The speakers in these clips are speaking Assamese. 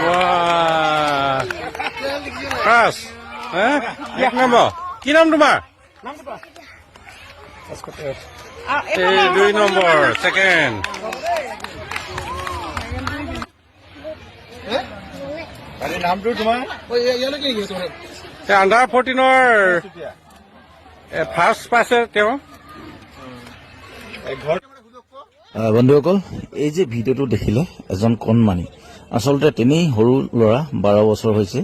বাহ। ফাৰ্ষ্ট হে, এক নম্বৰ। কি নাম তোমাৰ? এই দুই নম্বৰ, ছেকেণ্ড। নামটো তোমাৰ? আণ্ডাৰ 14ৰ ফাৰ্ষ্ট পাইছে তেওঁ। বন্ধুসকল, এই যে ভিডিঅ'টো দেখিলে, এজন কণমানি, আচলতে তেনেই সৰু ল'ৰা, 12 বছৰ হৈছে।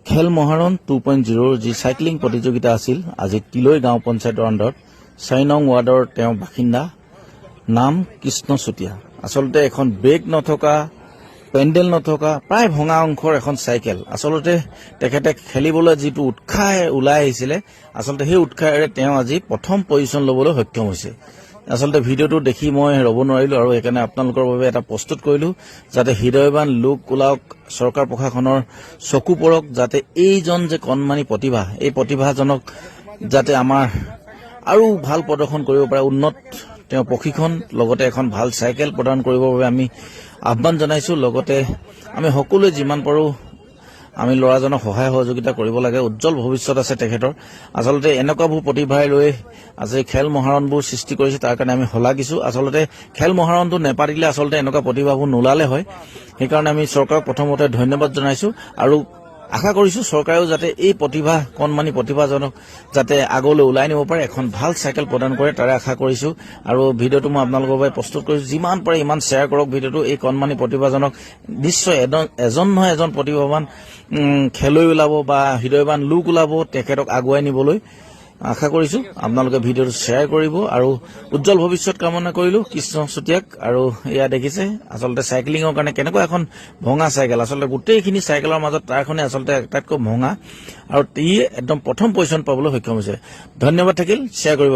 খেল মহাৰণ 2.0ৰ যি চাইক্লিং প্ৰতিযোগিতা আছিল আজি তিলৈ গাঁও পঞ্চায়তৰ আণ্ডাৰত, 4 নং ৱাৰ্ডৰ তেওঁ বাসিন্দা, নাম কৃষ্ণ চুতীয়া। আচলতে এখন ব্ৰেক নথকা, পেণ্ডেল নথকা, প্ৰায় ভঙা অংশৰ এখন চাইকেল। আচলতে তেখেতে খেলিবলৈ যিটো উৎসাহ ওলাই আহিছিলে, আচলতে সেই উৎসাহেৰে তেওঁ আজি প্ৰথম পজিশ্যন ল'বলৈ সক্ষম হৈছে। আচলতে ভিডিঅ'টো দেখি মই ৰ'ব নোৱাৰিলো আৰু সেইকাৰণে আপোনালোকৰ বাবে এটা প্ৰস্তুত কৰিলো, যাতে হৃদয়বান লোক ওলাওক, চৰকাৰ প্ৰশাসনৰ চকু পৰক, যাতে এইজন যে কণমানি প্ৰতিভা, এই প্ৰতিভাজনক যাতে আমাৰ আৰু ভাল প্ৰদৰ্শন কৰিব পাৰে, উন্নত তেওঁ প্ৰশিক্ষণ, লগতে এখন ভাল চাইকেল প্ৰদান কৰিবৰ বাবে আমি আহ্বান জনাইছো। লগতে আমি সকলোৱে যিমান পাৰোঁ আমি ল'ৰাজনক সহায় সহযোগিতা কৰিব লাগে। উজ্জ্বল ভৱিষ্যত আছে তেখেতৰ। আচলতে এনেকুৱাবোৰ প্ৰতিভাই লৈ আজি খেল মহাৰণবোৰ সৃষ্টি কৰিছে, তাৰ কাৰণে আমি শলাগিছো। আচলতে খেল মহাৰণটো নেপাতিলে আচলতে এনেকুৱা প্ৰতিভাবোৰ নোলালে হয়। সেইকাৰণে আমি চৰকাৰক প্ৰথমতে ধন্যবাদ জনাইছো আৰু আশা কৰিছো চৰকাৰেও যাতে এই প্ৰতিভা, কণমানি প্ৰতিভাজনক যাতে আগলৈ ওলাই নিব পাৰে, এখন ভাল চাইকেল প্ৰদান কৰে, তাৰে আশা কৰিছো। আৰু ভিডিঅ'টো মই আপোনালোকৰ বাবে প্ৰস্তুত কৰিছো। যিমান পাৰে ইমান শ্বেয়াৰ কৰক ভিডিঅ'টো। এই কণমানি প্ৰতিভাজনক নিশ্চয় এজন নহয় এজন প্ৰতিভাৱান খেলুৱৈ ওলাব বা হৃদয়বান লোক ওলাব তেখেতক আগুৱাই নিবলৈ। আশা কৰিছো আপোনালোকে ভিডিঅ'টো শ্বেয়াৰ কৰিব আৰু উজ্জ্বল ভৱিষ্যত কামনা কৰিলো কৃষ্ণ চুতীয়াক। আৰু এয়া দেখিছে, আচলতে চাইক্লিঙৰ কাৰণে কেনেকুৱা এখন ভঙা চাইকেল। আচলতে গোটেইখিনি চাইকেলৰ মাজত তাৰখনে আচলতে আটাইতকৈ ভঙা আৰু ই একদম প্ৰথম পজিশ্যন পাবলৈ সক্ষম হৈছে। ধন্যবাদ থাকিল, শ্বেয়াৰ কৰিব।